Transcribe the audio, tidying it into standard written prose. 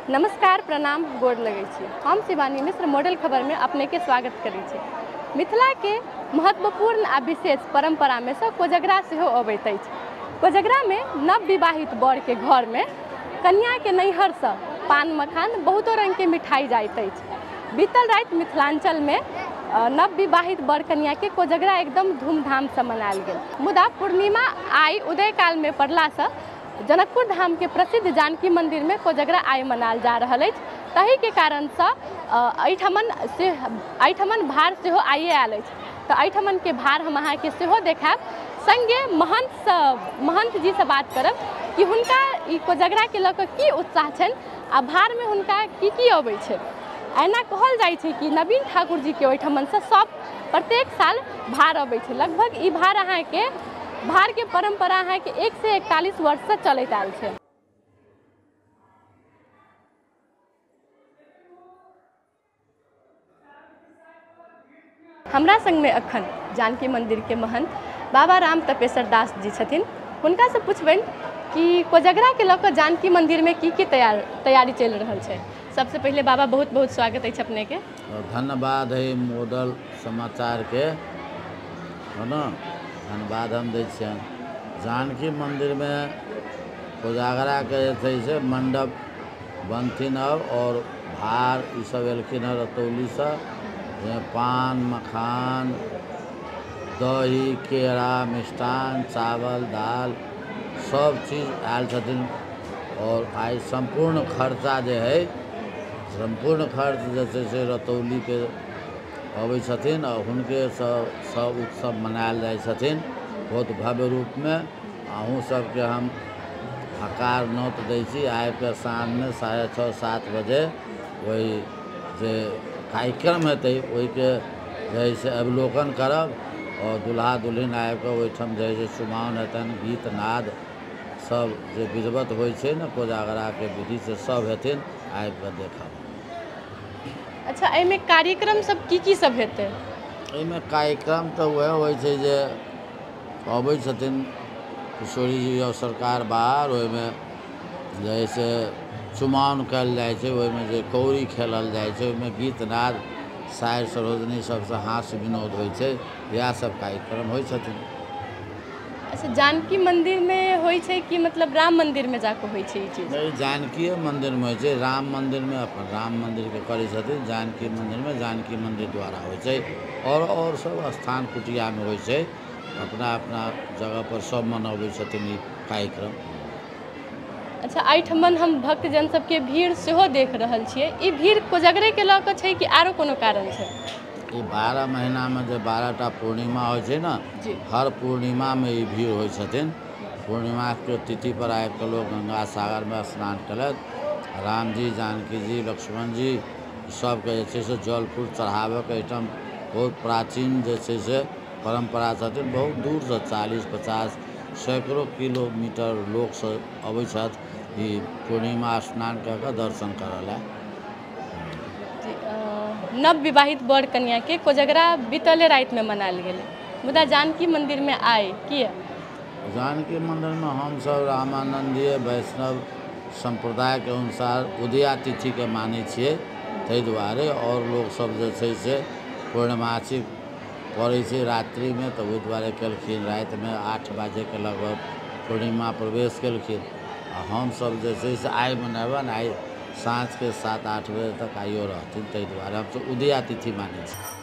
नमस्कार, प्रणाम, गोर लगै छी। हम शिवानी मिश्र मॉडल खबर में अपने के स्वागत करै छी। मिथिला के महत्वपूर्ण आ विशेष परंपरा में से कोजगरा सेहो अबैत अछि। कोजगरा में नव विवाहित वर के घर में कन्या के नैहर से पान मखान बहुतो रंग के मिठाई जाइत अछि। बीतल राति मिथिलांचल में नव विवाहित वर कन्या के कोजगरा एकदम धूमधाम से मनायल गेल। मुदा पूर्णिमा आइ उदयकाल में पड़ला से जनकपुर धाम के प्रसिद्ध जानकी मंदिर में कोजगरा आइ मनायल जा रहल अछि। तही के कारण से एहिठमन भार सेहो आइए आयल अछि। तऽ एहिठमन के भार हम अहाँके सेहो देखायब, संगे महंत जी से बात करब कि हुनका ई कोजगरा के लऽ कऽ की उत्साह छनि आ भार में हुनका की की अबै छै। एना कहल जाइ छै कि नवीन ठाकुर जी के ओहिठमन से सब प्रत्येक साल भार अबै छै। लगभग ई भार अहाँके भार के परंपरा अहाँके 141 वर्ष से चलैत आयल छै। हमरा संगमे अखन जानकी मंदिर के महंत बाबा राम तपेश्वर दास जी छथिन। हुनका से पूछबनि कि कोजगरा के लऽ कऽ जानकी मंदिर में की की तैयारी चलि रहल छै। सबसे पहिले बाबा बहुत बहुत स्वागत अछि अपने के। धन्यवाद है मॉडल समाचार के, है ना, धन्यवाद हम दै छियनि। जानकी मंदिर में कोजागरा के जे छै से मंडप बनथिन अब और भार ई सब एलखिन हँ रतौलीसँ, पान मखान दही केरा मिष्टान चावल दाल सब चीज आयल छथिन। और आइ सम्पूर्ण खर्चा जे है सम्पूर्ण खर्च जे छै से रतौलीके अबै छथिन और हुनके सब उत्सव मनायल जाइ छथिन बहुत भव्य रूपमे। अहूँ सबके हम हकार नोत दै छी, आबिके साँझमे 6:30 7 बजे ओहि जे कार्यक्रम हेतै ओहिके जे है से अवलोकन करब और दुल्हा दुल्हिन आबिके ओहिठाम जे है से चुमाओन हेतनि, गीत नाद सब जे विधिवत होइ छै ने कोजागराके विधि से सब हेथिन, आबिके देखब। अच्छा, एहिमे कार्यक्रम सब की की सब हेतै? एहिमे कार्यक्रम तऽ वएह होइ छै जे अबै छथिन किशोरी जी और सरकार बाहर, ओहिमे जे है से चुमाओन कयल जाइ छै, ओहिमे जे कौड़ी खेलल जाइ छै, ओहिमे गीत नाद शायर सरोजनी सबसँ हास्य विनोद होइ छै, इएह सब कार्यक्रम होइ छथिन। अच्छा, जानकी मंदिर में होइ छै कि मतलब राम मंदिर में जाके होइ छै ई चीज? नहीं, जानकीए मंदिर में होइ छै। राम मंदिर में अपन राम मंदिर के करै छथिन, जानकी मंदिर में जानकी मंदिर द्वारा होइ छै और सब स्थान कुटिया में होइ छै, अपना अपना जगह पर सब मनबै छथिन ई कार्यक्रम। अच्छा, एहिठमन हम भक्तजन सबके भीड़ सेहो देख रहल छियै। ई भीड़ कोजगरे के लऽ कऽ छै कि आरो कोनो कारण छै? ई 12 महीनामे जे 12टा पूर्णिमा होइ छै ने, हर पूर्णिमामे ई भीड़ होइ छथिन। पूर्णिमाके तिथि पर आबिके लोक गंगा सागरमे स्नान केलथि, रामजी जानकी जी लक्ष्मण जी सबके जे छै से जल फूल चढ़ाबैके एहिठाम बहुत प्राचीन जे छै से परम्परा छथिन। बहुत दूरसँ 40-50 सैकड़ों किलोमीटर लोकसब अबै छथि ई पूर्णिमा स्नान कऽ कऽ दर्शन करऽ लए। नव विवाहित वर कन्या के कोजगरा बीतले राति में मनायल गेलै, मुदा जानकी मंदिर में आइ किया? जानकी मंदिर में हमसब रामानन्दीय वैष्णव सम्प्रदाय के अनुसार उदया तिथि के मानै छियै, ताहि दुआरे। और लोकसब जे छै से पूर्णमासी पड़ै छै रात्रिमे, तऽ ओहि दुआरे केलखिन। रातिमे 8 बजेके लगभग पूर्णिमा प्रवेश केलखिन आ हमसब जे छै से आइ मनेबनि, आइ साँझके 7-8 बजे तक आइयो रहथिन, ताहि दुआरे हमसब उदया तिथि मानै छी।